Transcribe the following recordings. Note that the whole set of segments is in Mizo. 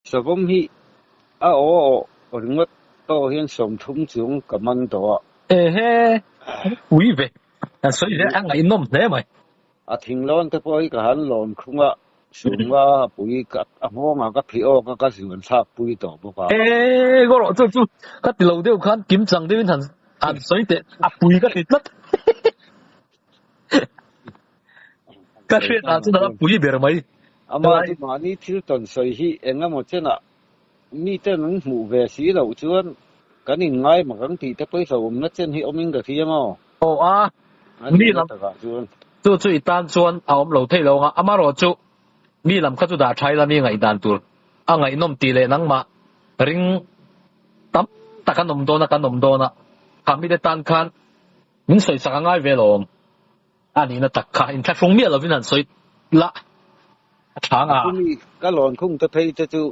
Savawm hi a aw aw ringawt tawh hian 30 chung ka man tawh a. Ehe, pui ve. Kan sawi ve a ngaihnawm hle mai. A thinglawn te pawh hi ka han lawn khung a, Sunga pui ka a nghawngah ka phih awk a, ka zuan thlak pui tawh bawk a. Ehe, ngaw rawh chu chu ka ti lo deuh khan kim chang deuhin han han sawi teh a pui ka ti tlat. Ka hriat ah chuan a pui ber mai. Amah chu mahni thil tawn sawi hi eng emaw chenah miten an hmuh ve si loh chuan kan inngai mak ang tih te pawisa awmna chen hi awmin ka hria maw? Aw a, mi lam chu chu i tan chuan a awm lo thei lo ang a, amaherawh chu mi lam kha chu dah tha ila mi ngaihdan tur a ngaihnawm tih leh nangmah ring tam tak an awm dawn a kan awm dawn a, kha mite tan khan Min sawi sak a ngai ve lawm. A nihna tak kha inthlahrung miah lovin han sawi la a tha nga. Chumi ka lawn khung te phei te chu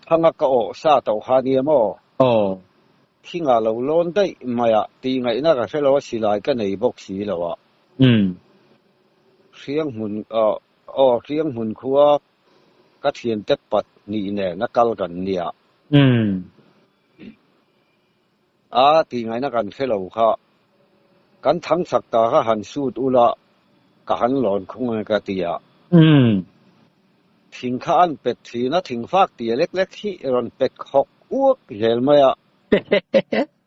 thanga ka awh sa tawh kha nia maw? Aw. Thingah lo lawn daih mai a tih ngaihna ka hre lo a, silai ka nei bawk si lo a. Umm. Hrianghmun aw aw Hrianghmun khua ka thiante pahnih nen a kal kan nia. Umm. A tih ngaihna kan hre lo kha. Kan thang chak ta kha han sut ula ka han lawn khung ang e ka ti a. Thing kha an pet thin a, thing fak tia lek lek hi rawn pet khawk uak zel mai a.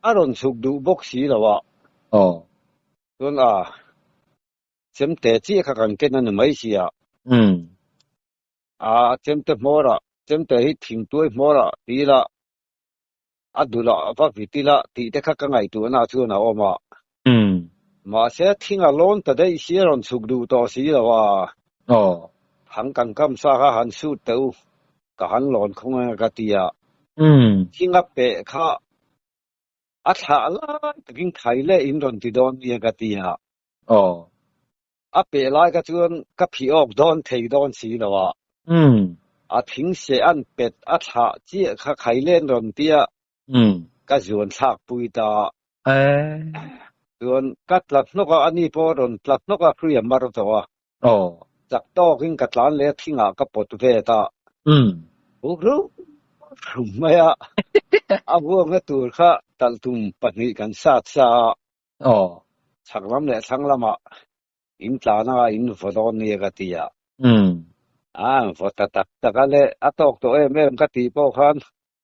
A rawn chhuk duh bawk si lo a. Chuan a chemte chiah kha kan ken a ni mai sia. A chemte hmawrah, chemte hi thingtuai hmawrah ti ila A dulah va vit ila tih te kha ka ngaihtuahna chuan a awm a. Mahse, thing a lawn ta daih si a rawn chhuk duh tawh si lo a. Thang kan kam sa kha han sut teh u, ka han lawn khung ang e ka ti a. Thing a peh kha a thlah lai takin khai leh in rawn ti dawn nia ka ti a. A peh lai kha chuan ka phih awk dawn thei dawn si lo a. A thing seh an pet a thlah chiah kha khailen rawn tia ka zuan thlak pui ta. Chuan ka tla hnawk a, ani pawh a rawn tla hnawk a, hrui a mar tawh a. Chak tawkin ka tlan leh a thingah ka pawt ve ta. Huk rum rum mai a, a vuakna tur kha talhtum pahnih kan sat sa a. Aw. Chhak lam leh thlang lamah in tlan a, in vaw dawn nia ka ti a. A vaw ta tak tak a le, a tawk tawh em em ka tih pawh khan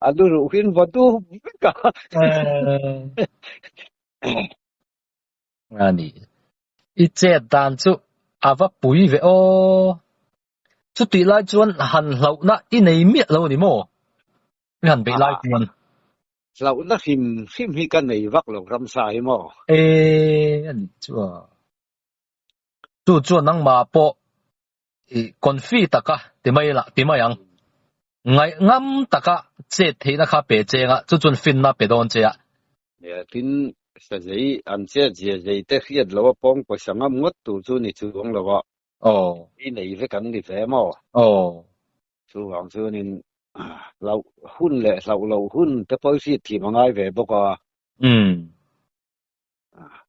a lu ruh hin vaw dup vek a. A ni. I chet dan chu a va pui ve aw. Chutih lai chuan han hlauhna i nei miah lo a ni maw? I han beih lai chuan. Hlauhna hrim hrim hi ka nei vak lo ramsa hi maw? E a nih chu a. Chu chuan nangmah pawh i confi taka ti mai la ti mai ang. Ngaih ngam taka chet theihna kha pe cheng a, chu chuan finna pe dawn che a. Nia, tin sazei an chet zia zei te hriat lo a pawng pawisa ngam ngawt tur chu ni chuang lo a. Aw. I nei vek an ni ve maw? Aw. Chuvang chuanin hlauh hun leh hlauh loh hun te pawh i hriat thiam a ngai ve bawk a.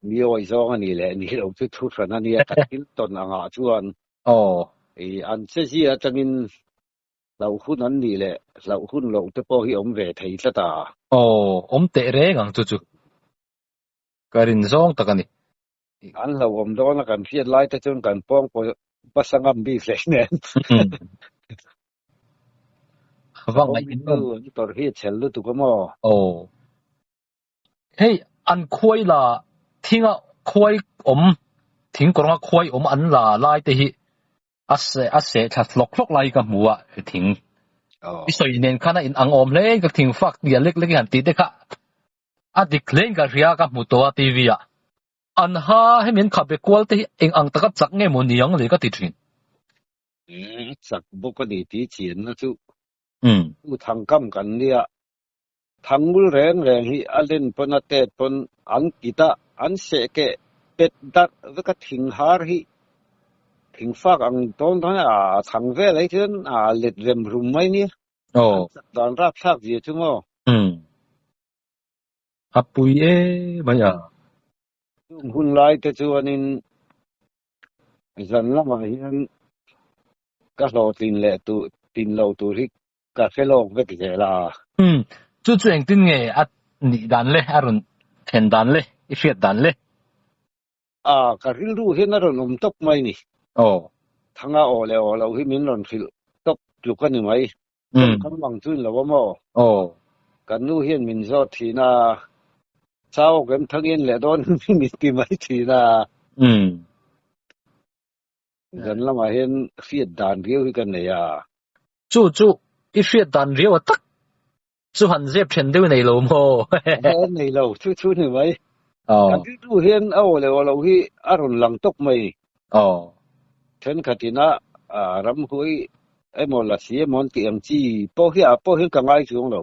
Mi awih zawng a nih leh ni lo chu thu hran a nia, ka thil tawn angah chuan i an che zia atangin hlauh hun an nih leh hlauh hun loh te pawh hi awm ve thei tlat a. Aw, awm teh reng ang chu chu. Ka rin zawng tak a ni. An hlauhawm dawn a kan hriat lai te chuan kan pawng pawh bus a ngam bik hlei nen. Va ngaihnawm. An tawrh hi a chhel lutuk a maw? Aw. Hei an khuai la thinga khuai awm thing kawrnga khuai awm an la lai te hi a seh a seh thla hlawk hlawk lai ka hmu a thing. I sawi nen khan a in ang awm hle ka thing fak nia lek lek i han tih te kha A dik hlein ka hria ka hmu tawh a TV ah. An ha hemi an khabe kual te hi eng ang taka chak nge maw ni ang le ka ti thin. A chak bawk a ni tih chianna chu u thangkam kan nia. Thangul reng reng hi a len pawn a tet pawn an kit a, an sehkeh pet darh vek a thing har hi. Thingfak ang tawn tawn a thang vel ai chuan a let rem rum mai nia. Aw. Dan rapthlak zia chu maw. Umm. A pui e mai a. Chung hun lai te chuanin zan lamah hian ka hlawhtlin leh tur tin lo tur hi ka hre lawk vek zel a. Umm. Chu chu engtin nge a nih dan le, a rawn thlen dan le, i hriat dan le? A, ka rilru hian a rawn awm tawp mai ni. Aw. Thanga aw leh aw lo hi min rawn hrilh tawp tluk a ni mai. Tawngkam ang chu in lo a maw? Aw. Kan nu hian min zawt thin a, Chau awk em thangin leh dawn min ti mai thin a. Zan lamah hian hriat dan riau hi ka nei a. Chu chu i hriat dan riau a tak Chu han zep then deuh nei lo maw? Nei lo, chu chu ni mai. Kan rilru hian a aw leh aw lo hi a rawn lang tawp mai. Thenkhat ina ramhuai emaw lasi emaw an tih ang chi pawh hi ah pawh hian ka ngai chuang lo.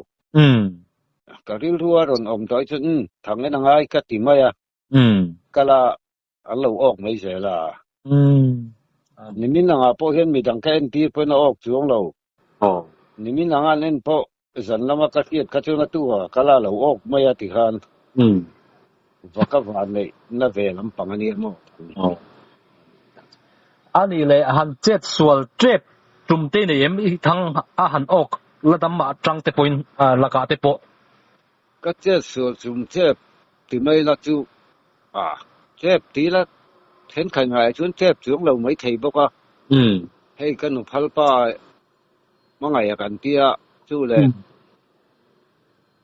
Ka rilru a rawn awm tawh hi chuan umm thang en a ngai ka ti mai a. Kala an lo awk mai zel a. Nimin angah pawh hian midang ka entir pawhin a awk chuang lo. Nimin anga an en pawh zan lama ka hriat kha chuan a tu a kal a lo awk mai a tikhan va ka van neih na ve lampang a nia maw. A nih leh han chet sual tep tum te nei em i thang a han awk la dam mah atang te pawhin lakah te pawh. Ka chet sual chum chep ti mai la chu a chep ti la thenkhat ngaiah chuan chep chuang lo mai thei bawk a. Hei ka nu phalpa hmangaih a kan tia chu le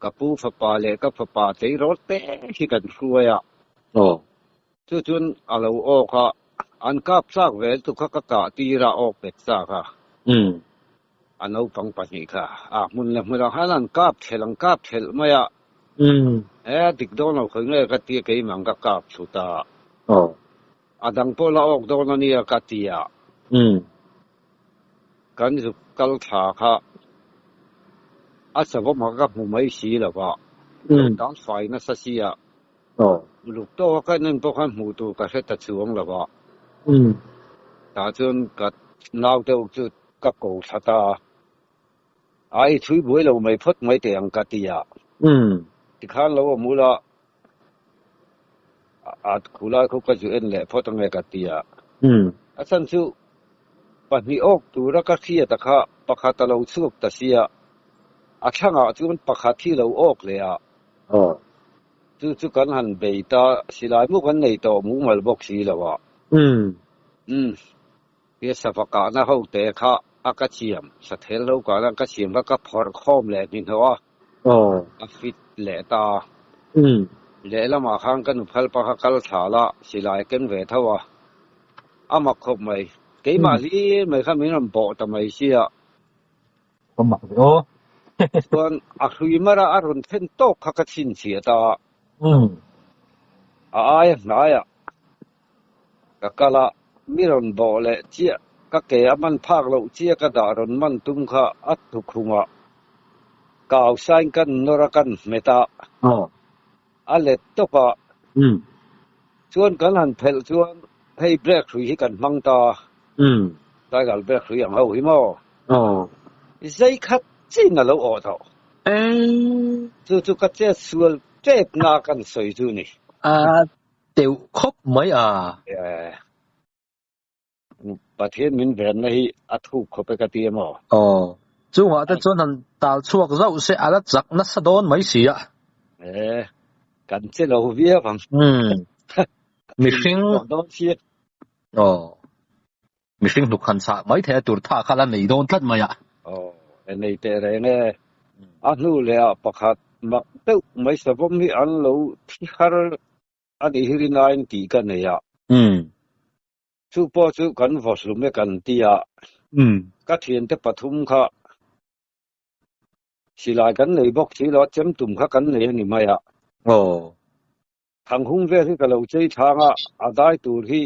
ka pu fapa leh ka fapa tleirawl te hi kan hruai a. Chu chuan a lo awk a, an kap chak vel tu kha ka kah tir a awk bet chak a. A naupang kha a hmun leh hmunah khan an kap thelh an kap thelh mai a. E a dik dawn lo khawi nge ka tia keimah ka kap thut a. A dang pawh la awk dawn a nia ka ti a. Kan zuk kal thla kha a savawm kha ka hmu mai si lo va. Lo tang fai nasa si a. Uluk tawk a ka en pawh khan hmuh tur ka hre ta chuang lo va. Tah chuan ka nau deuh chu ka ko thla ta a. Ai thui buai lo mai phawt mai teh ang ka ti a. Tikhan lo awm ula a khulai khu ka zu en leh phawt ange ka ti a. A chhan chu 2 awk tura ka hriat a kha pakhat a lo chhuak ta sia. A thlangah chuan pakhat hi lo awk leh a. Chu chu kan han bei ta silai mu kan nei tawh mumal bawk si lo a. Umm. He sava kahna ho te kha a ka chiam, sathel lo kahna ka chiam kha ka phawrh khawm leh hnihnawh a. A fit leh ta. Lehlamah khan ka nu phalpa kha kal thla la, silai keng ve tho a. A mak khawp mai. Keimah hlir mai kha min rawn bawh ta mai sia. Ka mak ve aw. Chuan a hrui mar a, a rawn thlen tawk kha ka chhinchhiah ta. A aia hnaiah ka kal a, mi rawn bawh leh chiah ka ke a man phak loh chiah ka dah rawn man tum kha a tukhumah kau sain kan nawr a kan hmet a, a let tawp a. Chuan kan han phelh chuan hei brake hrui hi kan hmang ta, Tiger brake hrui ang ho hi maw? Zei khat chin a lo awh tawh. Chu chu ka chet sual tep na kan sawi chu ni. A teuh khawp mai a. Pathian min venna hi a thuk khawp e ka ti emaw? Aw. Chungah te chuan han tal chhuak zauh se a la chak nasa dawn mai si a. E, kan che lo viau ang. Mihring. Dawn si. Aw. Mihring hnuk han chah mai theih a tur tha kha la nei dawn tlat mai a. Aw, e nei teh reng e. A hnu leh ah pakhat mak deuh mai savawm hi an lo thi har a nih hi rinain tih ka nei a. Chu pawh chu kan vaw hlum e kan ti a. Ka thiante pathum kha silai kan nei bawk si lo a, chem tum kha kan nei a ni mai a. Thanghung vel hi ka lo chei thlang a, a dai tur hi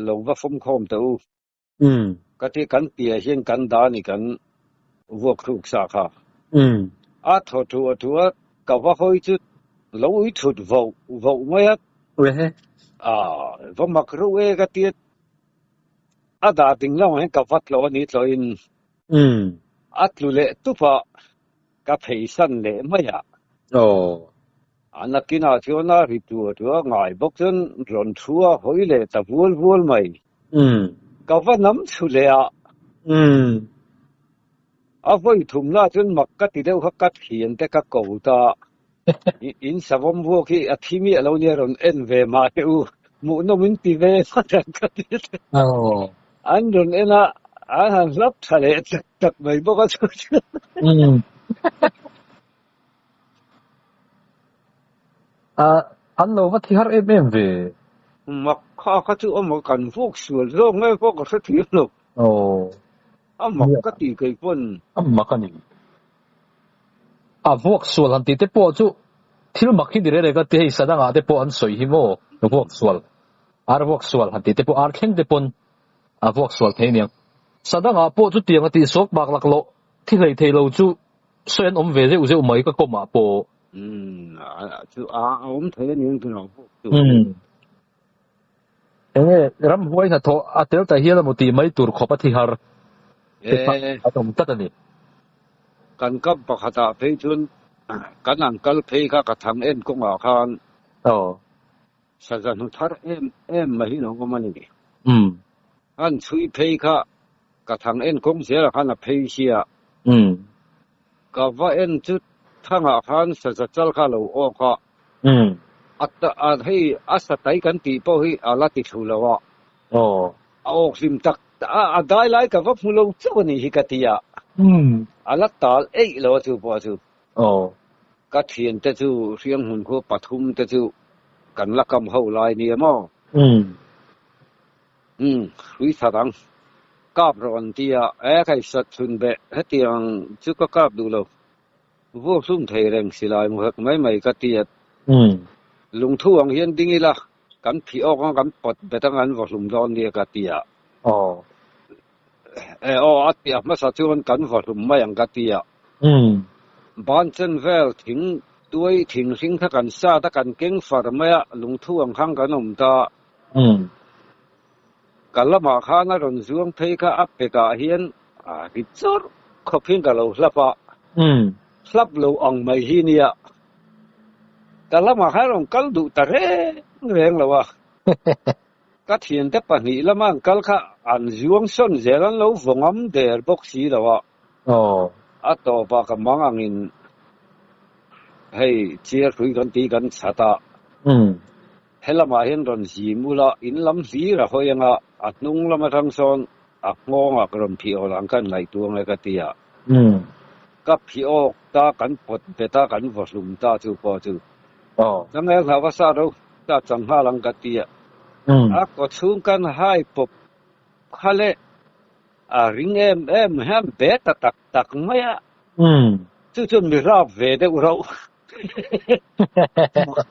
lo va fawm khawm teh u. Ka ti kan piah hian kan dah ni kan vuak thluk sa kha. A thaw thu a thu a, ka va hawi chu lo ui thut voh voh mai a. A va mak reuh e ka ti a. A dah ding lamah hian ka va tlawh a ni tlawhin a tlu leh tup a, ka pheisan leh mai a. A nakinah chuan a ri tur chu a ngai bawk chuan rawn thu a hawi leh ta vual vual mai. Ka va nam chhu leh a. A vawi thumna chuan mak ka ti deuh kha ka thian te ka ko ta. In savawm vuak hi a thi miah lo nia rawn en ve mah teh u, hmuhnawm in ti ve hman ang ka ti teh. An rawn en a, an han hlap tha leh tak tak mai bawk a chu chu. An lo va thi har em em ve. Mak kha kha chu a kan vuak sual zawk nge pawh ka hre thiam lo. A mak ka ti kei pawn. A mak a ni. A vuak sual han tih te pawh chu thil mak hi ni reng reng a ti hei sadangah te pawh an sawi hi maw vuak sual ar vuak sual han tih te pawh ar thleng te pawn a vuak sual thei aniang. Sadangah pawh chutiang a tih sawk bak laklawh thi hlei thei lo chu sawi an awm ve zeuh zeuh mai ka kawmah pawh. Umm chu a awm thei aniang chu lo vuak sual. Enge ramhuai hnathawh a tel ta hial emaw tih mai tur khawp a thi har te kha a awm tlat a ni. Kan kap pakhatah phei chuan kan an kal phei kha ka thang en kawngah khan saza hnu thar em em mai hi lo awm a ni. An chhui phei kha ka thang en kawng zelah khan a phei sia. Ka va en chu thangah khan saza chal kha a lo awk a. A a hei a satai kan tih pawh hi a la ti thlu lo a. A awk hlim tak a a dai lai ka va hmu lo chauh a nih hi ka ti a. A la tal eih lo a chu pawh chu. Ka thiante chu hrianghmun khua pathum te chu kan la kam ho lai nia maw. Umm, hrui that ang. Kap rawh an ti a, e kai sat chhun beh, hetiang chu ka kap duh lo. Vuak hlum thei reng silai mu hek mai mai ka ti a. Lungthu ang hian ding ila, kan phih awk ang kan pawt bet ang an vaw hlum dawn nia ka ti a. E aw a ti a hmasa chuan kan vaw hlum mai ang ka ti a. Ban chen vel thing tuai thing hring kha kan sat a kan keng far mai a, lungthu ang khan kan awm ta. Ka lamah khan a rawn zuang phei kha a pekah hian a ri chawrh khawp hian ka lo hlap a, hlap lo ang mai hi nia. Ka lamah khan a rawn kal duh ta reng reng lo a, ka thiante pahnih lama an kal kha an zuang sawn zel an lo vaw ngam der bawk si lo a, a tawpah ka mang angin hei chiar hrui kan tih kan chhat a. He lamah hian rawn zim ula, in lam hlir a hawi anga, a hnung lam atang sawn a nghawngah ka rawn phih awk ang ka ngaihtuah nge ka ti a. Ka phih awk ta, kan pawt bet a, kan vaw hlum ta chu pawh chu. Ka ngel hlau va sa ro, ta chang nghal ang ka ti a. A kaw chhung kan hai pawp kha le a ring em em hian be ta tak tak mai a. Chu chuan mi rap ve deuh rauh.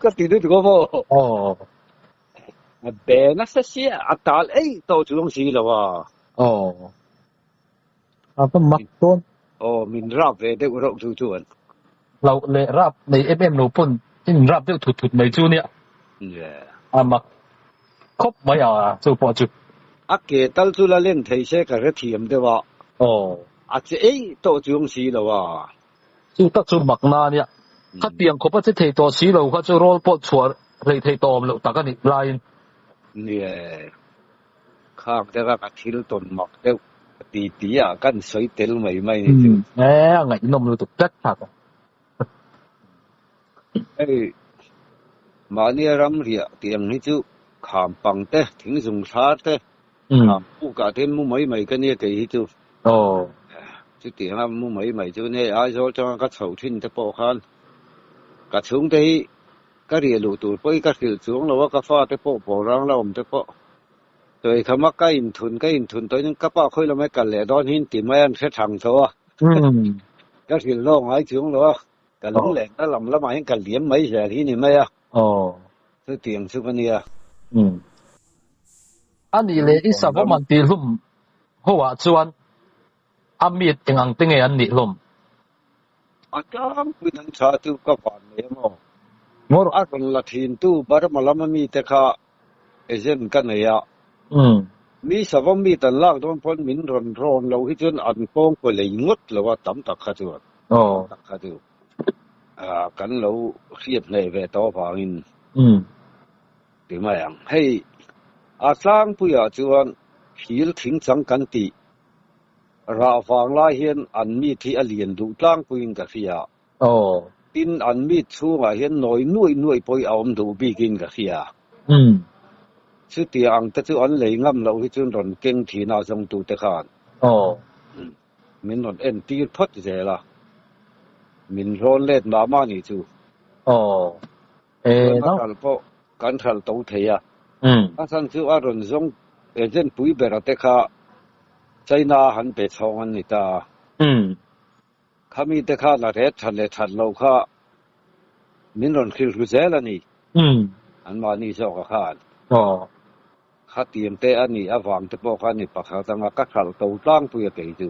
Ka ti deuh tawh maw? Aw. Be nasa sia a tal ei tawh chuang si lo a. Aw. A va mak dawn. Aw, min rap ve deuh reuh chu chuan. Hlauh leh rap nei em em lo pawn in rap deuh thut thut mai chu nia. Yeah. A mak khawp mai a chu pawh chu. A ke tal chu la len thei se ka hrethiam deuh a. Aw. A che ei tawh chuang si lo a. Chu tak chu makna a nia. Khatiang khawpa che thei tawh si lo kha chu rawl pawh chhuah hlei thei tawh awm loh tak a nih laiin. Nia, khak deuh a ka thil tawn mak deuh ti ti ah kan sawi tel mai mai ni chu. E, a ngaihnawm lutuk tlat thlak a. Hei, mahnia ram riah tih ang hi chu kham pang te, thing zung thlar te, Kham pukah te mu mai mai ka nia kei hi chu. Aw. Chutiang a mu mai mai chu nia Aizawl tanga ka chhoh thin te pawh khan ka chhungte hi ka riah luh tur pawh hi ka hrilh chuang lo a, ka fate pawh pawlrang la awm te pawh sawi kham a ka inthun ka inthun tawh in ka pa khawi lamah kal leh dawn hi ti mai an hre thang tho a. Ka hrilh lawk ngai chuang lo a, ka lunglenna lam lamah hian ka liam mai zel hi ni mai a. Aw. Chutiang chu ka nia. Umm. A nih leh i savawm an tih hlum ho ah chuan a mit eng ang te nge an nih hlawm? A tlangpuiin an tha chu ka van nei a maw? Ngawr. A rawn la thin tu Burma lama mite kha agent ka nei a. Umm. Mi savawm mi tan lak dawn pawn min rawn rawn lo hi chuan an kawng kaw lei ngawt lo a tam tak kha chuan tak kha chu kan lo hriat hneh ve tawh avangin ti mai ang. Hei a tlangpuiah chuan thil thing chang kan tih rah vang lai hian an meat hi a lian duh tlangpuiin ka hria. Tin, an meat chhungah hian nawi nuaih nuaih pawh hi a awm duh bikin ka hria. Chutia ang te chu an lei ngam loh hi chuan rawn keng thin a zawngtute khan min rawn entir phawt zel a, min rawn let mah mah nih chu. Chuan a hralh pawh kan hralh to thei a. A chhan chu a rawn zawng agent pui bera te kha China a han pe chhawng an ni ta a. Khami te khan a ret that leh that loh kha min rawn hrilh hlu zel a ni. Anmahni zawk a khan. Khatiang te a nih avang te pawh kha ni pakhat anga ka hralh to tlangpui a kei chu.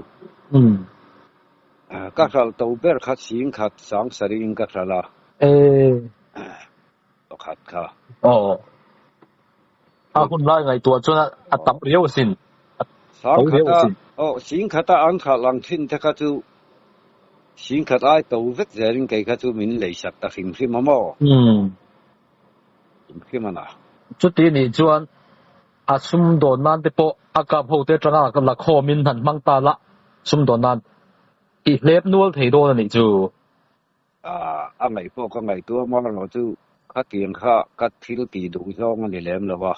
Ka hralh to ber kha chhingkhat sang sarih in ka hralh a. Pakhat kha. Aw. A hun lai ngaihtuah chuan a tam riau asin. A to riau asin. Aw, singkhata an hralh ang thin te kha chu singkhat ai to vek zelin kei kha chu min leisak ta hrim hrim a maw? Hrim hrim a na. Chuti nih chuan a sumdawn nan te pawh a kap ho te atanga la khawmin han hmang ta la, sumdawn nan i hlep nual thei dawn a nih chu. A ngaih pawh ka ngaihtuah a marawh chu khatiang kha ka thil tih duh zawng a ni lem lo a.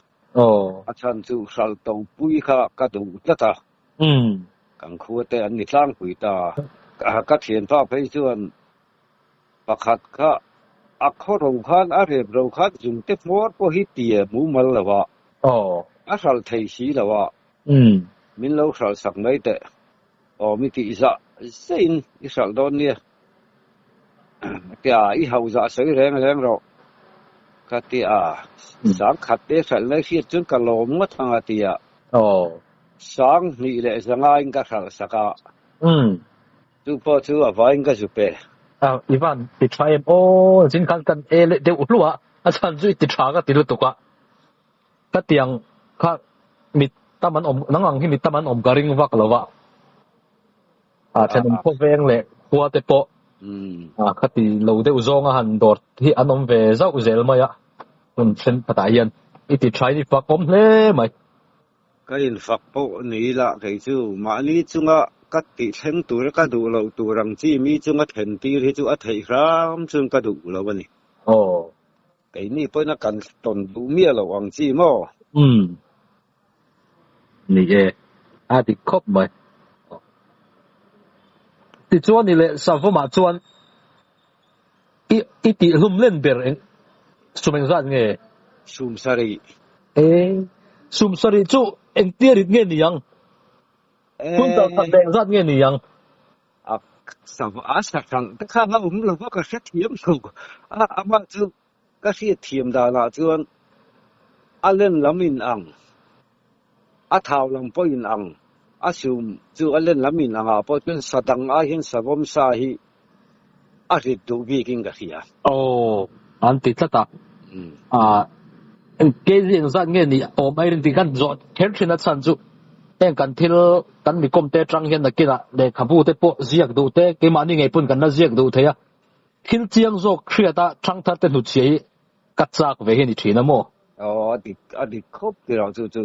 A chhan chu hralh to pui kha ka duh tlat a. Kan khua te an ni tlangpui ta. Ka thianpa phei chuan pakhat kha a khaw ro khan a rep ro khan zungte hmawr pawh hi tia mumal lo a. A hralh thei si lo a. Min lo hralh sak mai teh. Aw mi tih zah zein i hralh dawn nia. Tia i hau zah sawi reng reng rawh. Ka ti a, sang khat te hralh lai hriat chuan ka lawm ngawt ang a ti a. Sang hnih leh zangaiin ka hralh sak a. Chu pawh chu a vaiin ka zu pe. A, i van ti tha em aw, zin khan kan e leh deuh hluah a, a chhan chu i ti tha ka ti lutuk a. Ka tiang kha mit tam an awm, nang ang hi mit tam an awm ka ring vak lo va. A thenawm khawveng leh khua te pawh a khati lo deuh zawnga han dawr hi an awm ve zauh zel mai a, hmun thenkhatah hian i ti tha in i fak awm hle mai. Ka infak pawh ni ila kei chu mahni chunga ka tih thleng tura ka duh loh tur ang chi mi chunga thlen tir hi chu a theih hram chuan ka duh lo a ni. Keini pawhin a kan tawn duh miah loh ang chi maw? Umm. Ni e, a dik khawp mai. Tichuan i leh Savawmah chuan i i tihhlum len ber eng sum engzat nge? Sum sarih. E, sum sarih chu engtia rit nge ni ang? Hun dal khat leh engzat nge ni ang? A a sahrang te kha a awm lo va ka hrethiam lo a, amah chu ka hriatthiam danah chuan a len lam in ang, a thau lam pawh in ang, a sum chu a len lam in angah pawh chuan sa dang ai hian savawm sa hi a rit duh bikin ka hria. Aw, an ti tlat a. Ah, kg engzat nge nih awm ai rin tih kan zawh kher thin a chhan chu heng kan thil kan mi kawm te atang hian nakinah lehkhabu te pawh ziak duh te keimahni ngei pawn kan la ziak duh thei a. Thil chiang zawk hriat a thangthar te hnutchhia hi ka chak ve hi a ni thin a maw? Aw, a dik, a dik khawp tih rang chu chu.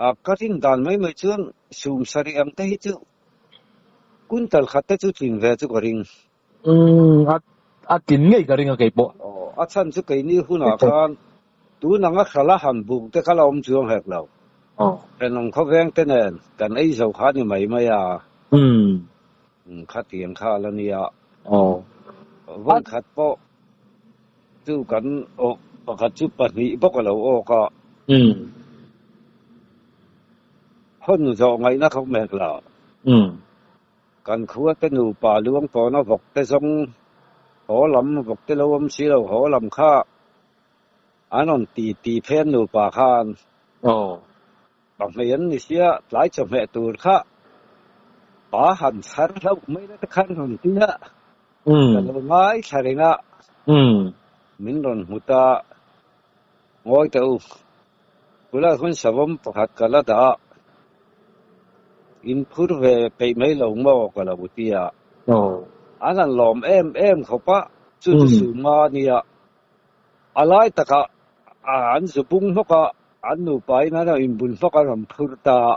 A, ka rin dan mai mai chuan sum sarih ang te hi chu kuntal khat te chu tlin ve chu ka ring. Umm, a, a tlin ngei ka ring a kei pawh. Aw, a chhan chu keini hunah khan tun anga hrala han buk te kha la awm chuang hek lo. Aw. Thenawm khawveng te nen kan ei zo kha ni mai mai a. Umm. Khatiang kha la nia. Aw. Vawi khat pawh chu kan awk pakhat chu pahnih bawk a lo awk a. Umm. Hawn zawh ngaihna kha awm hek lo. Umm. Kan khua te nupa luang tawna vawk te zawng haw lam vawk te lo awm si lo haw lam kha an rawn ti ti phen nupa khan. Aw. Pahmei an ni sia, tlai chawhmeh tur kha pa han chhar hlauh mai la te khan rawn ti a, ka lo ngaithla reng a, min rawn hmu ta, ngawi teh u, Khulaiah khuan savawm pakhat ka la dah a, in phur ve peih mai lo maw ka lo ti a. An han lawm em em khawp a, chu chu suma a nia. A lai takah an zu bung hlawk a, an nupa in an rawn inbun hlawk a rawn phur ta a.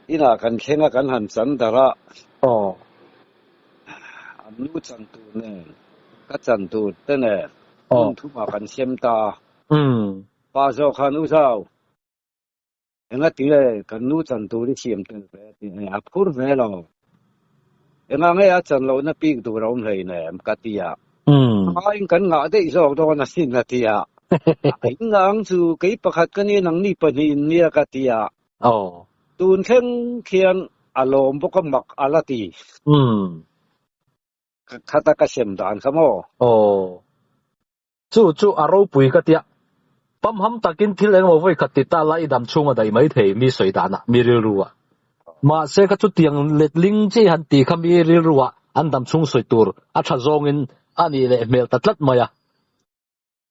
Inah kan thleng a, kan han chan darh a. An nu chan tur nen, ka chan tur te nen hmun thumah kan sem ta a. Pa zawk khan u zau, enga ti nge kan nu chan tur i siam tel ve a ti nge, a phur ve lo. Enga nge a chan lohna pik tur a awm hlei nem ka ti a. Hmaiin kan ngah daih zawk dawn asin a ti a. A inngah ang chu kei pakhat ka nia nangni pahnihin nia ka ti a. Tun thleng khian a lawm bawk a mak a la ti. Khata ka sem dan kha maw? Chu chu a ropui ka tia. Pamham takin thil engemaw vawi khat ti ta la i dam chhung a daih mai thei mi sawi danah, mi rilru ah. Mahse kha chutiang letling chi han ti kha mi rilru ah an dam chhung sawi tur a tha zawngin a nih leh hmel ta tlat mai a.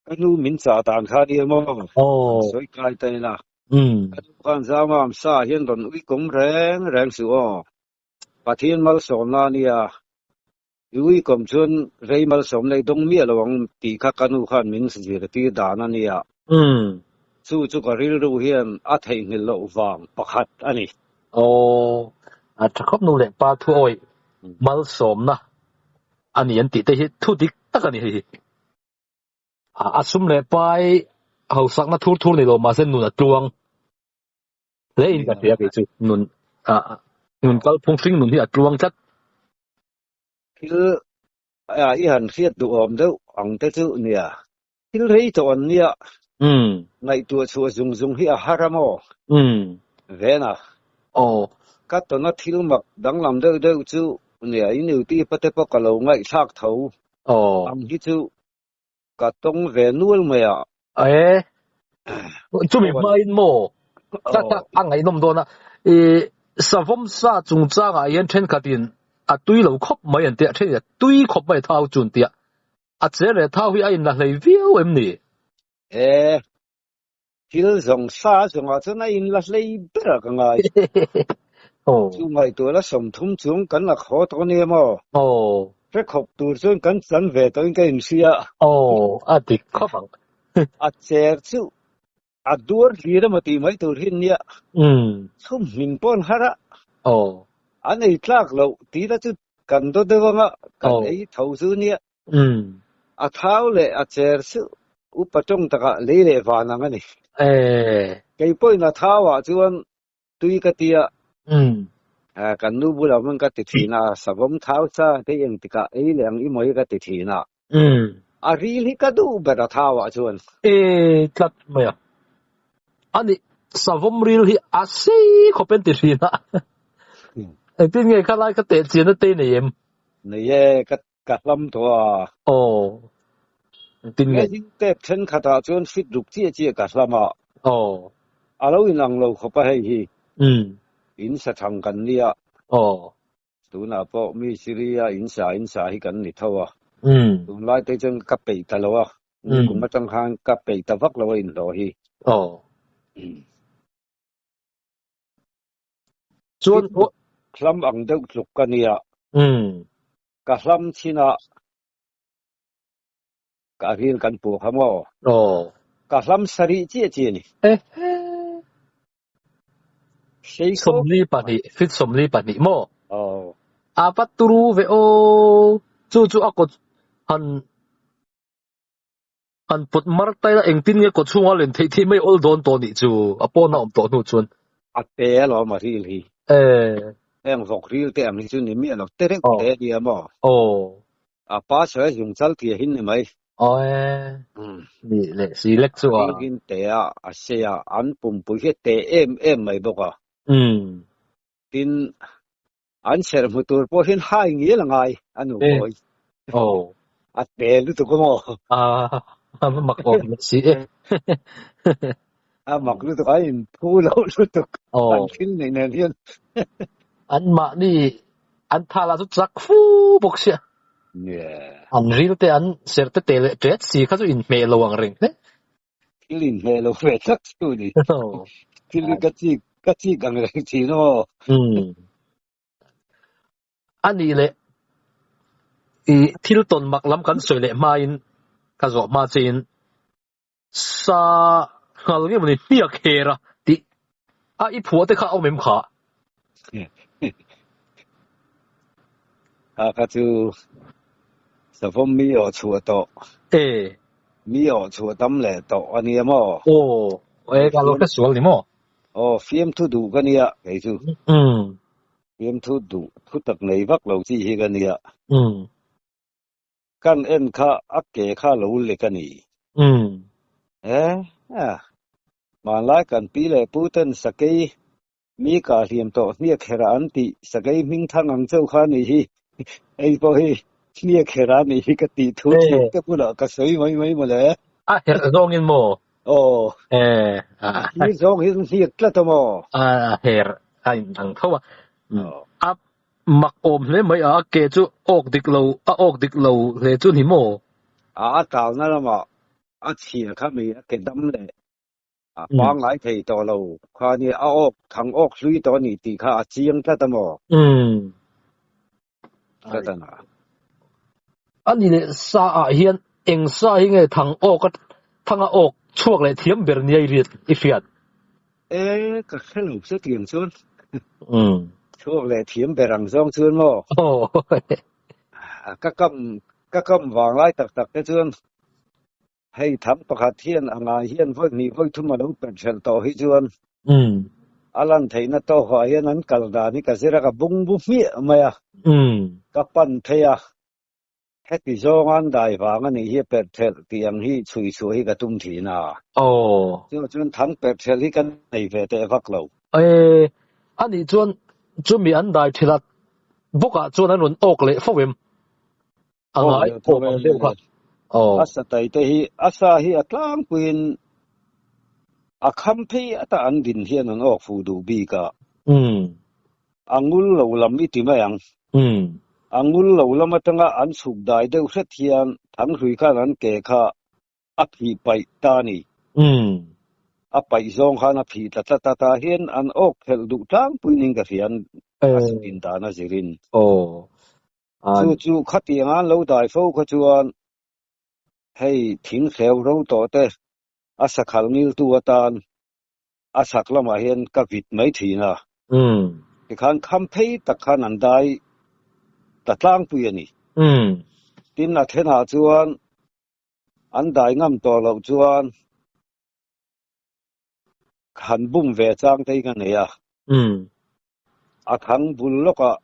Ka nu min chah dan kha nia maw? An sawi kai ta ila. Ka nu khan Zangam sa hian rawn ui kawm reng reng suh aw. Pathian malsawmna a nia. I uikawm chuan rei malsawm nei dawng miah lo ang tih kha ka nu khan min zirtir dan a nia. Chu chu ka rilru hian a theihnghilh loh vang pakhat a ni. Aw, a tha khawp nu leh pa thu awih malsawmna a ni an tih te hi thu dik tak a ni hei hi. A sum leh pai hausakna thur thur ni lo mahse nun a tluang. Hle in ka hria kei chu nun nun kalphung hring nun hi a tluang tlat. Thil i han hriat duhawm deuh ang te chu nia. Thil rei tawh an nia. Ngaihtuah chhuah zung zung hi a har a maw? Vena. Ka tawna thil mak danglam deuh deuh chu nia in uti pate pawh ka lo ngaihthlak tho ang hi chu Ka tawng ve nual mai a. E, chumi hmain maw? Ta ta a ngaihnawm dawn a. I savawm sa chungchangah hian thenkhatin a tui lo khawp mai an tia, thenin a tui khawp mai thau chu an tia. A che leh thau hi a inla hlei viau em ni? E, thil zawng sa zawngah chuan a inla hlei ber a ka ngai. Chu ngaihtuah la 30 chung kan la khaw tawh ania maw? Hre khawp tur chuan kan chan ve tawhin ka inhria. Aw, a dik khawp ang. A cher chu a duar hlir emaw tih mai tur hi nia. Chhum hmin pawh an har a. An ei tlak loh tih la chu kan daw deuh anga kan ei tho chu nia. A thau leh a cher chu upa tawng takah lei leh van ang a ni. Kei pawhin a thauah chuan tui ka ti a. Kan nu bulah hmun ka ti thin a, savawm thau sa te eng tikah ei leh ang i mawi ka ti thin a. A ril hi ka duh ber a thauah chuan. E tlat mai a. Ani savawm ril hi a sei khawp en ti thin a. Engtin nge khalai ka teh chian a te nei em? Nei e, ka Ka hlam tawh a. Aw. Engtin nge? Heng tep thenkhatah chuan fit ruk chiah chiah ka hlam a. Aw. A lo inang lo khawp a hei hi. Umm. In sa thang kan nia. Aw. Tunah pawh mi Syria in sa in sa hi kan ni tho a. Umm. Tunlai te chuan ka peih ta lo a. Umm. Kum atang khan ka peih ta vak lo a inhlawh hi. Aw. Chuan Hlam ang deuh tluk ka nia. Umm. Ka hlam chin a, ka ril kan puh kha maw? Aw. Ka hlam sarih chiah chiah a ni. Eh. 42, fit 42 maw? Aw. A va turu ve aw. Chu chu a kawt han han pawt mar tai la engtin nge kawt chhunga len theih theih mai awl dawn tawh nih chu a pawn a awm tawh hnu chuan. A te alawm a ril hi. Eh. Heng vawk ril te ang hi chu ni miah lo te reuh te a nia maw? Aw. A pa sawi a zung chal tia hin ni mai. Aw e. Ni leh si lek chu a. Ril hin te a, a sei a, an pumpui hi a te em em mai bawk a. Tin, an serh hmu tur pawh hian hai ngial a ngai a nu kawi. Aw. A te lutuk a maw? A va mak awm leh si e. A mak lutuk a in phu lo lutuk. An thil neih nen hian. An mahni an tha lah chu chak fu bawk sia. Yeah. An ril te an serh te te leh tet si kha chu inhmeh lo ang reng hle. Thil inhmeh lo ve tlat chu ni. Thil hi ka chik ka chik ang reng thin aw. A nih leh i thil tawn mak lam kan sawi leh hmain ka zawh hma chein sa nghal nge mawni hniak her a tih a i phuah te kha a awm em kha? Kha kha chu savawm mi awh chhuah tawh. E. Mi awh chhuah tam leh tawh a nia maw? Aw, e ka lo hre sual ni maw? Aw, fiamthu duh ka nia kei chu. Umm. Fiamthu duh thu tak nei vak lo chi hi ka nia. Umm. Kan en kha a ke kha lo lek a ni. Umm. E, hmanlai kan pi leh pu ten sakei Mi kah hliam tawh hniak hera an tih sakei hming thang ang chauh kha a nih hi. Hei pawh hi hniak hera a nih hi ka tih thu thiam te bulah ka sawi mai mai mawle. A herh zawngin maw? Aw. E. A thlir zawng hian hniak tlat a maw? A herh a in ang tho a. A mak awm hle mai a, a ke chu awk dik lo, a awk dik lo hle chu ni maw? A talna lamah a chhia kha mi a ke dam leh A pangngai thei tawh lo kha a nia, a awk thang awk hlui tawh a ni tih kha a chiang tlat a maw? Umm. Tlat a na. A ni leh sa ah hian eng sa hi nge thang awk a thanga awk chhuak leh thiam ber nia i riat i hriat? E, ka hre lo che tiang chuan. Umm. Chhuak leh thiam ber ang zawng chuan maw? Aw. Ka kam ka kam vang lai tak tak te chuan Hei tham pakhat hian a ngai hian vawi hnih vawi thum a lo perh hrelh tawh hi chuan a lan theihna tawkah hian an kal dan hi ka zir a, ka bung bu hmiah mai a, ka pan phei a, heti zawnga an dai vang a nih hi a perh hrelh tih ang hi chhui chhuah hi ka tum thin a. Chuvang chuan thang perh hrelh hi ka nei ve teh vak lo. E, a nih chuan chumi an dai ṭhilh a bawkah chuan an rawn awk leh fo em? A ngai awm ang deuh kha. Aw. A satai te hi a sa hi a tlangpuiin a kham phei ata an din hian an awk fuh duh bik a. A ngul lo lam i ti mai ang. A ngul lo lam atanga an chhuk dai deuh hret hian thanghrui khan an ke kha a phih paih ta a ni. A paih zawng khan a phih tla tlat a, tah hian an awk phelh duh tlangpuiin in ka hria a satin dan a zirin. Chu chu khatiang an lo dai fo kha chuan hei thing hreu ro tawh te a sakhal ngiltu atan a chhak lamah hian ka vit mai thin a. Tikhan kham phei tak khan an dai ta tlangpui a ni. Tin a thenah chuan an dai ngam tawh loh chuan han bum ve chang te hi ka nei a. A thang bul lawkah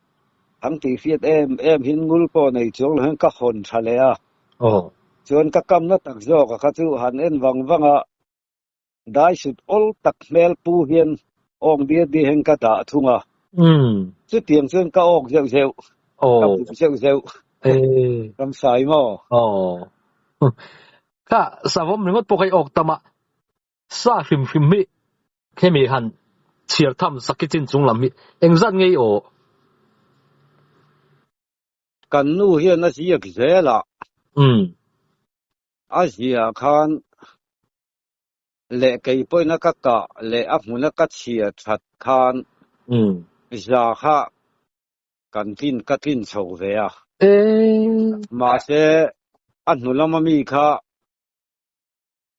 thang tih hriat em em hian ngul pawh nei chuang lo hian ka hawn tha leh a. Chuan ka kamna tak zawk a kha chu han en vang vang a, dai sut awl tak hmel pu hian awk diar diar hian ka dah thung a. Chutiang chuan ka awk zeuh zeuh, ka buk zeuh zeuh. Ramsai maw? Kha savawm ringawt pawh kha i awk tam a. Sa hrim hrim hi hemi han chhiar tham sak hi chin chung lam hi engzat nge i aw? Kan nu hian a ziak zel a. A ziah khan leh kei pawhin a ka kah leh a hmuna ka chhiar that khan za kha kan tlin ka tlin chho ve a. Mahse a hnu lama mi kha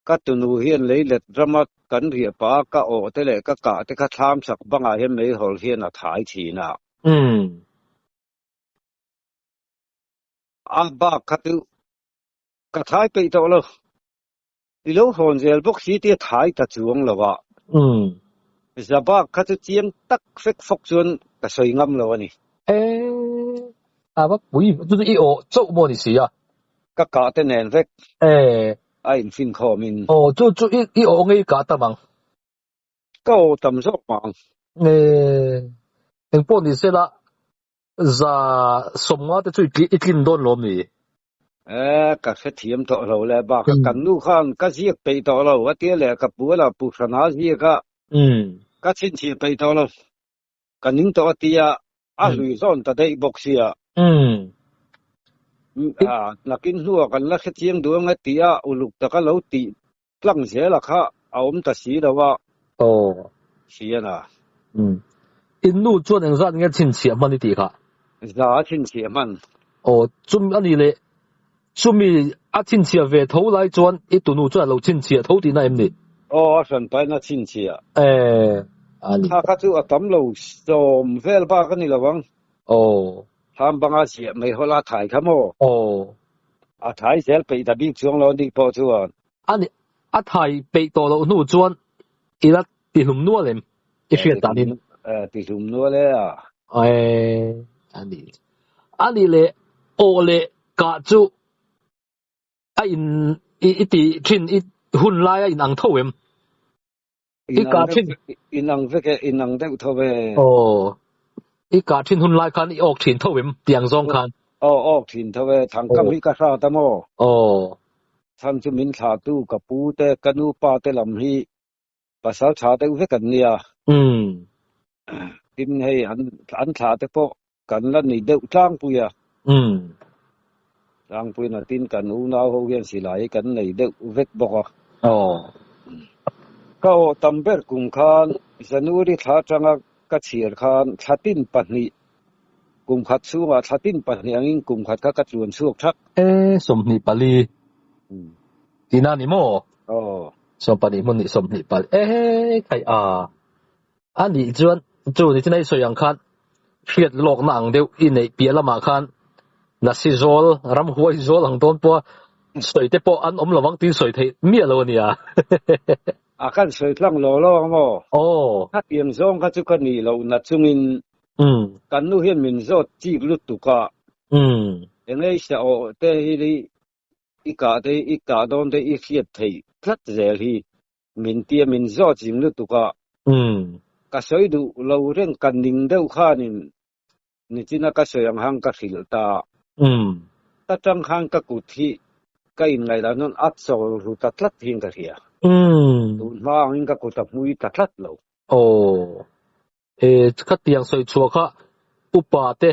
Ka tunu hian leilet rama kan riah pah a, ka awh te leh ka kah te kha thlam chak bangah hian meihawl hian a thai thin a. A bak kha chu ka thai peih tawh lo. I lo hawn zel bawk si tia thai ta chuang lo a. Za bak kha chu chiang tak fek fawk chuan ka sawi ngam lo a ni. E, a va pui chu chu i awh chauh maw ni si a. Ka kah te nen vek. E. A infin khawmin. Aw chu chu i i awh ngei kah tam ang. Ka awh tam zawk mah ang. E, engpawh ni sela za sawmnga te chu i tlin dawn lawm ni? E, ka hrethiam tawh lo le bakah kan nu khan ka ziak peih tawh lo a tia leh ka pu a la pu hrana ziak a ka chhinchhiah peih tawh lo. Ka ning tawh a tia a hlui zawn ta daih bawk sia. Nakin hnuah kan la hrechiang duh ang e tia uluk taka lo tih. Tlang zela kha a awm ta si lo a. Aw. Hrian a. Umm. In nu chuan engzat nge chhinchhiah hman i tih kha? Za a chhinchhiah hman. Aw, chumi a ni leh. Chumi a chhinchhiah ve tho lai chuan i tunu chuan a lo chhinchhiah tho tihna em ni? Aw, a hran pahin a chhinchhiah. Eh, a ni. Kha kha chu a tam lo sawm vel bak a ni lo ang. Aw. Thlam banga ziah mai hawla a thai kha maw? Aw. A thai zel peih ta bik chuang lo a nih pawh chuan. A ni, a thai peih tawh loh hnu chuan i la tihlum nual em? I hriat danin. Eh, tihlum nual e a. Eh, a ni. A ni leh aw leh kah chu a in i ti thin i hun lai a inang tho em? I kah thin. Inang vek e, inang deuh tho e. Aw, i kah thin hun lai khan i awk thin tho em tiang zawng khan? Aw, awk thin tho e, thangkam hi ka hrat a maw? Aw. Chhan chu min thlah tu ka pu te, ka nu pa te lam hi pasal tha deuh vek an nia. Umm. Tin hei an an thlah te pawh kan la ni deuh tlangpui a. Umm. Tlangpui na tin kan unau ho hian silai hi kan nei deuh vek bawk a. Aw. Ka awh tam ber kum khan January thla atanga ka chhiar khan thla tin pahnih kum khat chhungah thla tin pahnih angin kum khat kha ka tluan chhuak thak. E 24 tina ni maw? Aw. 12 hmun nih 24 e khai a. A nih chuan chu ni chin a i sawi ang khan hriat lawkna ang deuh i neih piah lamah khan Lasi zawl, ramhuai zawl ang dawn pawha sawi te pawh an awm lovang tiin sawi theih miah lo a nia. A kan sawi tlang lo lo ang maw? Aw. Khatiang zawng kha chu ka nih loh na chungin kan nu hian min zawt chik lutuk a. Eng ei sa awh te hi i kah te i kah dawn te i hriat theih tlat zel hi. Min tia min zawt zing lutuk a. Ka sawi duh lo reng ka ning deuh khanin nichina ka sawi ang hang ka hrilh ta. Ta tang khan ka kut hi ka inngaihlah nawn a chawl ru ta tlat hian ka hria. Tun hma angin ka kut a hmui ta tlat lo. Aw. E khatiang sawi chhuah kha upa te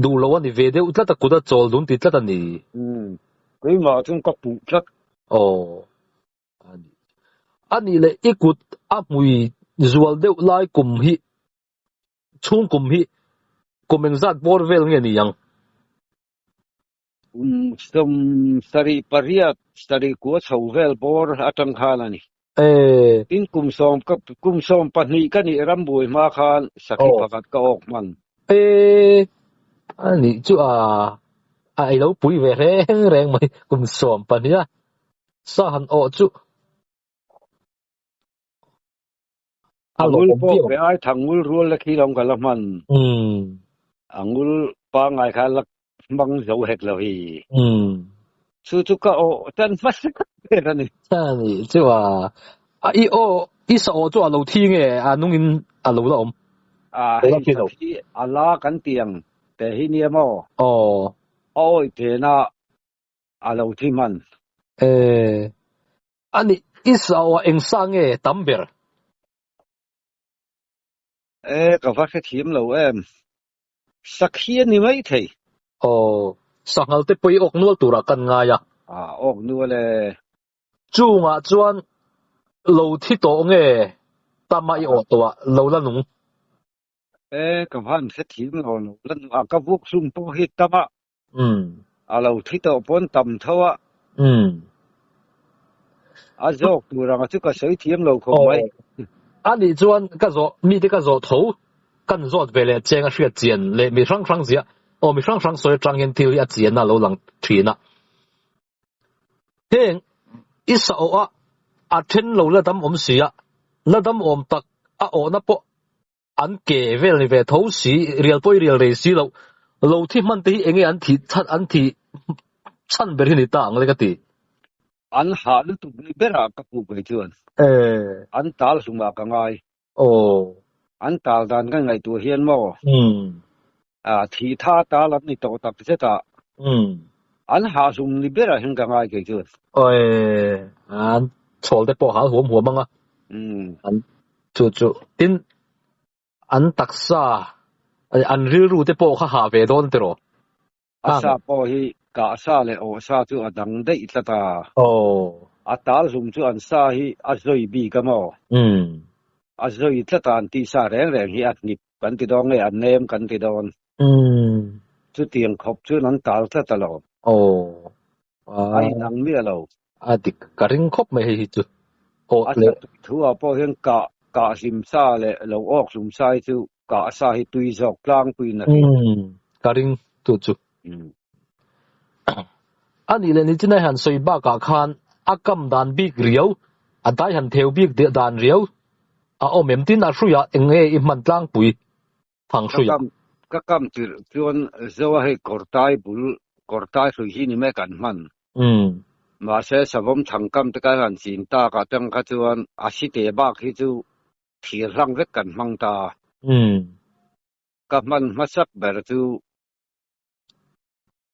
duh lo a ni ve deuh tlat a kut a chawl dun ti tlat a ni. Keimah chuan ka puh tlat. Aw. A nih leh i kut a hmui zual deuh lai kum hi chhung kum hi kum engzat bawr vel nge ni ang? Kum sawm sarih pariat sarih kua chho vel bawr atang khan a ni. Tin kum sawm ka kum 12 ka nih rambuai hma khan sakhi pakhat ka awk hman. E a nih chu a a ei lo pui ve reng reng mai kum 12 a. Sa han awh chu a A ngul lawmawm pawh viau. ve ai thang ngul rual la khi lo ka la hman. A ngul pangngai kha la hmang zo hek lo hi. Chu chu ka awh tan hmasa ber a ni. A ni chu a a i aw i sa awh chu a lo thi nge a nungin a lo la awm. A hei sakhi a la kan ti ang te hi nia maw? Aw. A awih thena A lo thi hman. E, a nih i sa aw eng sa nge tam ber? E, ka va hrethiam lo em. Sakhi a ni mai thei. Aw, sanghal te pawh i awk nual turah kan ngai a. A, awk nual e. Chungah chuan lo thi tawh nge tama i awh tawh ah lo la nung? E, ka va han hrethiam lo, lo la nung a, ka vuak hlum pawh hi tama A lo thi tawh pawn tam tho a. A zawk tur anga chu ka sawi thiam lo khawp mai. A nih chuan ka zawh mite ka zawh tho kan zawt ve leh cheng a hriat chian leh mi hrang hrang zia aw mi hrang hrang sawi atang hian thil hi a chian a lo lang thin a. Heng i sa awh a a then lo la dam awm si a, la dam awm tak a awhna pawh An ke vel ni ve tho si, rial pawh i rial rei si loh. Lo thi hman te hi enge an thih chhan an thih chhan ber hi ni ta ang le ka ti. An hah lutuk ni berah ka puh kei chuan. An tal hlumah ka ngai. Aw. An tal dan ka ngaihtuah hian maw? Thih tha tal an ni tawh tak zet a. An hah hlum ni berah hian ka ngai kei chuan. Awi, an chhawl te pawh hal huam huam ang a. An Chu chu tin an taksa an rilru te pawh kha hah ve dawn tiraw? A sa pawh hi kah sa leh awh sa chu a dang daih tlat a. Aw. A tal hlum chu an sa hi a zawi bik a maw? A zawi tlat a an tih sa reng reng hi a hnip kan ti dawn nge a nem kan ti dawn? Chutiang khawp chuan an tal tlat alawm. A inang miah lo. A dik ka ring khawp mai hei hi chu. Aw A le. tui thu ah pawh hian kah kah hlim sa leh lo awk hlum sa hi chu kah sa hi tui zawk tlangpuiin a hriat. Umm ka ring tu chu. A nih leh nichin a han sawi bakah khan a kam dan bik riau, a dai han theu bik dan riau a awm em tin a hruiah eng nge i hman tlangpui thang Ka hruiah. kam ka kam tirh chuan Zoa hei kawrtai bul kawrtai hrui hi ni mek an hman. Mahse savawm thang kam te kan han chin tak atang kha chuan a site bak hi chu thir hlang vek kan hmang ta. Ka hman hmasak ber chu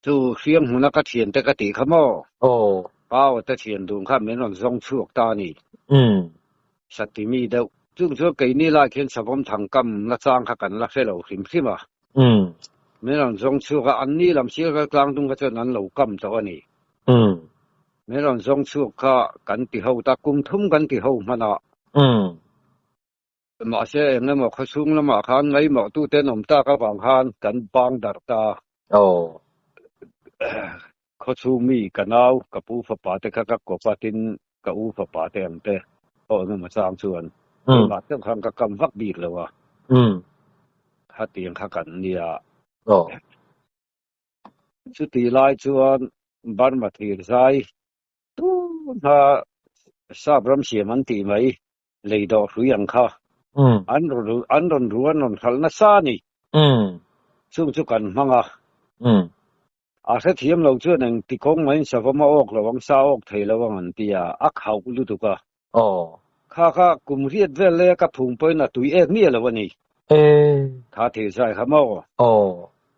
chu hriang hmuna ka thiante ka tih kha maw? Pau te thian dun kha min rawn zawng chhuak ta a ni. Satimi deuh. Chung chuan keini lai khian savawm thang kam na chang kha kan la hre lo hrim hrim a. Min rawn zawng chhuak a, anni lam sir kal tlang tung kha chuan an lo kam tawh a ni. Min rawn zawng chhuak kha kan ti ho ta, kum thum kan ti ho hman a. Mahse eng emaw khawchhung lamah khan ngaimawhtute an awm tak avang khan kan bang darh ta. Khawchhung mi ka nau, ka pu fapa te kha ka kawp a, tin ka u fapa te ang te pawh eng emaw chang chuan keimah deuh khan ka kam vak bik lo a. Khatiang kha kan nia. Chutih lai chuan Burma thir zai tuna sap ram siam an tih mai lei dawh hrui ang kha an rawn an rawn ru an rawn hralh nasa a ni. Chung chu kan hmang a. A hrethiam lo chuan eng ti kawng maiin savawm a awk lo ang, sa awk thei lo ang an ti a, a khauh lutuk a. Kha kha kum riat vel laia ka phung pawhin a tui ek miah lo a ni. Kha thil zai kha maw?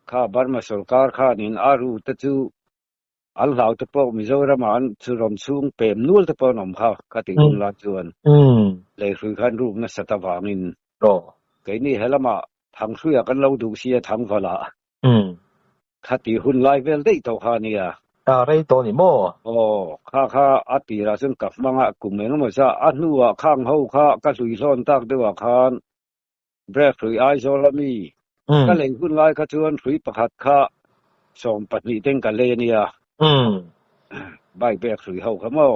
Kha Burma sawrkar khanin a ru te chu An hlau te pawh Mizoram ah an chu rawn chhung pem nual te pawh an awm kha ka tih hun lai chuan leihrui khan ruk nasat avangin keini he lamah Thanghrui ah kan lo duh sia Thangval ah kha tih hun lai vel daih tawh kha ania. A rei tawh ni maw? Aw kha kha a tirah chuan ka hmang a kum engemaw zah a hnuah khang ho kha ka hlui hlawn tak deuh ah khan Brek hrui Aizawl a mi ka lei hun lai kha chuan hrui pakhat kha 12 teng ka lei a nia. Bike brek hrui ho kha maw?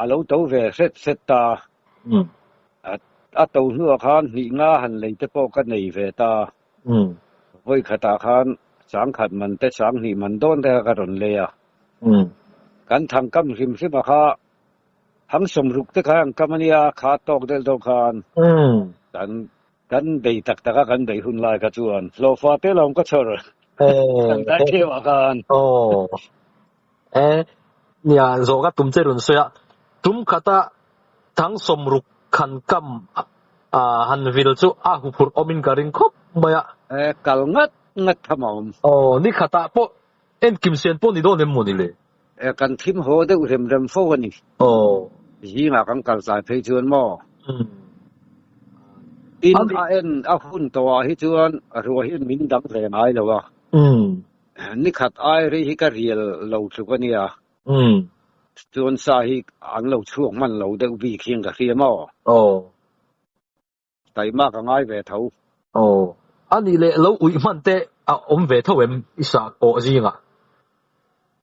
A lo to ve hret hret ta. A to hnuah khan hnih nga han lei te pawh ka nei ve ta. Vawi khatah khan 10,000 man te 2000 man dawn te kha ka rawn lei a. Kan thangkam hrim hrim a kha Thang 60 te kha an kam a nia, kha tawk deuh deuh khan kan kan bei tak tak a, kan bei hun lai kha chuan hlawhfa te lawm ka chhawr kan dai theuh ah khan. Aw e nia zawh ka tum che rawn sawi a, tum khata thang 60 khan kam a han vil chu a huphurh awmin ka ring khawp mai a. E kal ngat ngat tham a awm. Aw ni khatah pawh Enkim sen pawh ni dawn em maw ni le? E, kan thim haw deuh rem rem fo a ni. Aw. Zingah kan kal tlai phei chuan maw? Tin, a en a hun tawhah hi chuan ruah hian min dang ve ngai lo a. Nikhat ai rei hi ka rial lo tluk a nia. Chuan sa hi an lo chhuak hman lo deuh bik hian ka hria maw? Aw. Taima ka ngai ve tho. Aw. A nih leh lo uih hman te a awm ve tho em i sa pawh zingah?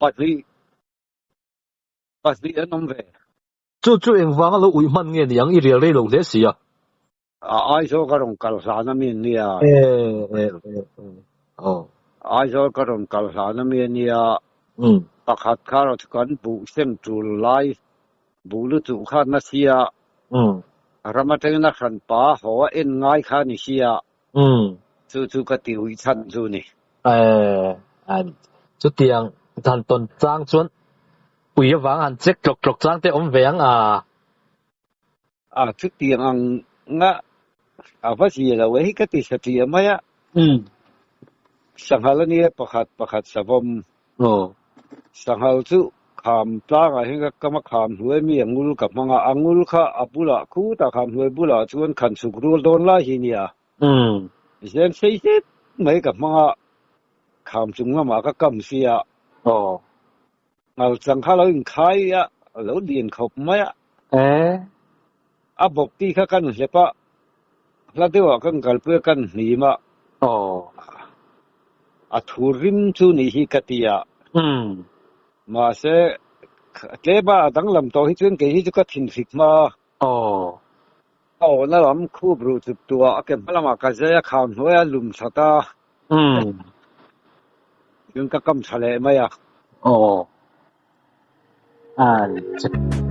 Pahnih. Pahnih an awm ve. Chu chu engvanga lo uih hman nge ni ang i rial rei lo hle si a? A Aizawl ka rawn kal hlan a mi an nia. E e e e. Aw. Aizawl ka rawn kal hlan a mi a nia. Pakhat kha erawh chu kan buh sem tul lai Buh lutuk kha na sia. Ram atangin a hran pa haw a en ngai kha ni sia. Chu chu ka ti uih chhan chu ni. Chutiang han tawn chang chuan ui avang han check tlawk tlawk chang te awm ve ang a. A chutiang ang nga a va zia lo e hi ka ti satliah mai a. Sanghal a nia pakhat pakhat savawm. Sanghal chu kham tlangah hian ka kam a kham hnuai mi a ngul ka hmang a, a ngul kha a bulah khutah kham hnuai bulah chuan khan chhuk rual dawn lai hi nia. Zem sei zet mai ka hmang a, kham chung lamah ka kam si a. Ngal chang kha lo inkhai a, A lo lian khawp mai a. E. A bawk tih kha kan hlep a, hla deuhah kan kalpui a kan hnim a. Aw. A thu rim chu nih hi ka ti a. Umm. Mahse, tlema a danglam tawh hi chuan kei hi chu ka thinhrik hma a. Aw. A awhna lam khup ruh chuk tuah a ke hma lamah ka zai a kham hnuai a lum that a. Umm. Chuan ka kam tha leh mai a. Aw. Ai.